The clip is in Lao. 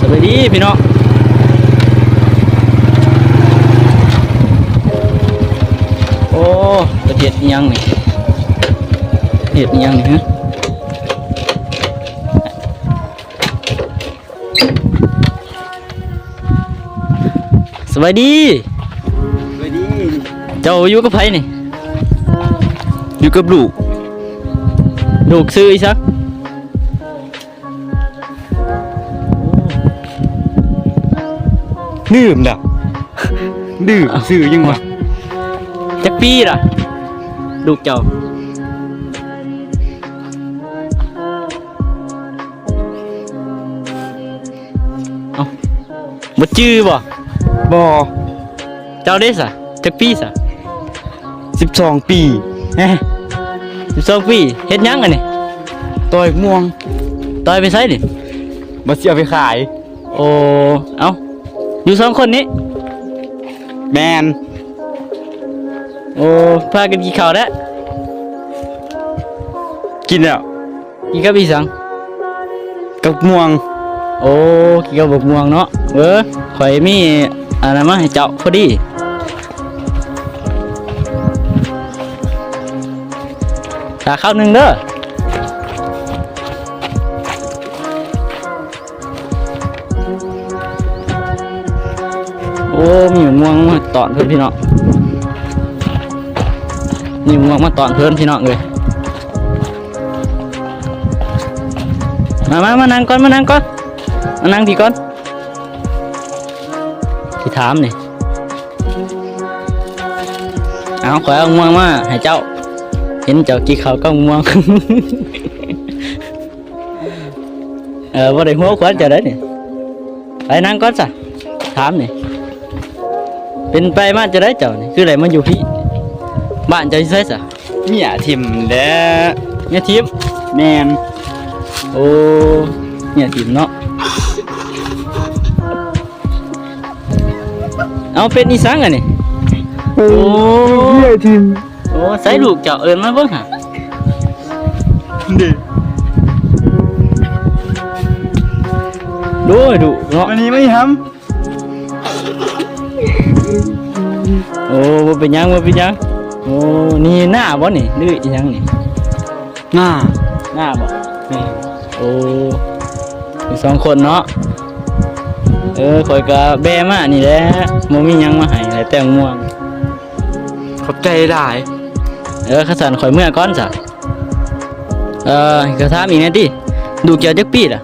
ສະບາຍດີພີ່ນ້ອງ. ໂອ້ ປະເທດອີ່ຫຍັງນີ້? ປະເທດອີ່ຫຍັງນີ້ຫື? ສະບາຍດີ. ສະບາຍດີ. ເຈົ້າຢູ່ກັບໃຜນີ້? ຢູ່ກັບລູກ. ລູກຊື່ອີ່ຫຍັງ? ລືມລະ ລືມຊື່ຫຍັງວະ? ຈັກປີລະ ລູກເຈົ້າ? ເອົ້າ ບໍ່ຈື່ບໍ່? ບໍ່. ເຈົ້າເດ້ສະ ຈັກປີສະ? ສິບສອງປີ. ສິບສອງປີ ເຮັດຫຍັງອັນນີ້? ຕ່ອຍມ່ວງ. ຕ່ອຍໄປໃສນີ້? ວ່າຊິເອົາໄປຂາຍ. ໂອ້ ເອົ້າ ຢູ່ສອງຄົນນີ້? ແມ່ນ. ໂອ້ ພາກັນກິນເຂົ້າແລ້ວ? ກິນແລ້ວ. ກິນກັບອີ່ຫຍັງ? ກັບໝາກມ່ວງ. ໂອ້ ກິນກັບໝາກມ່ວງເນາະ. ເອີ ຂ້ອຍມີອັນນັ້ນມາໃຫ້ເຈົ້າພໍດີ. ຖ້າຄາວໜຶ່ງເດີ. ໂອ້ ມີໝາກມ່ວງມາຕ້ອນເພິ່ນພີ່ນ້ອງ. ມີໝາກມ່ວງມາຕ້ອນເພິ່ນພີ່ນ້ອງເອີຍ. ມາ ມາ ມານັ່ງກ່ອນ ມານັ່ງກ່ອນ ມານັ່ງພີ້ກ່ອນ. ຊິຖາມນີ້ ເອົາ ຂ້ອຍເອົາໝາກມ່ວງມາໃຫ້ເຈົ້າ. ເຫັນເຈົ້າກິນເຂົ້າກັບໝາກມ່ວງ. ເອີ ບໍ່ໄດ້ຫົວຂວັນເຈົ້າໃດນີ້. ໄປນັ່ງກ່ອນຊະ. ຖາມນີ້ ເປັນໄປມາຈັ່ງໃດເຈົ້ານີ້ ຄືໄດ້ມາຢູ່ພີ້? ບ້ານເຈົ້າຢູ່ໃສຊະ? ເມຍຖິ້ມແຫຼະ. ເມຍຖິ້ມ? ແມ່ນ. ໂອ້ ເມຍຖິ້ມເນາະ. ເອົາ ເປັນອີ່ຫຍັງອັນນີ້? ໂອ້ ເມຍຖິ້ມ. ໂອ້ ໃສລູກເຈົ້າ ເອີ້ນມາເບິ່ງຫາ. ເດ້ ໂດຍ ດຸເນາະ. ມານີ້ ມານີ້ຫຳ. ໂອ້ ບໍ່ເປັນຫຍັງ ບໍ່ເປັນຫຍັງ. ໂອ້ ນີ້ໜ້າບໍ່ນີ້ ຫຼືອີ່ຫຍັງນີ້? ໜ້າ. ໜ້າບໍ່? ແມ່ນ. ໂອ້ ມີສອງຄົນເນາະ. ເອີ ຂ້ອຍກະແບະມານີ້ແຫຼະ ບໍ່ມີຫຍັງມາໃຫ້ ແຕ່ໝາກມ່ວງ. ຂອບໃຈຫຼາຍ. ເອີ ຄັນຊັ້ນຂ້ອຍເມືອກ່ອນຊະ. ເອີ ກະຖາມອີກແດ່ຕິ ລູກເຈົ້າຈັກປີລະ?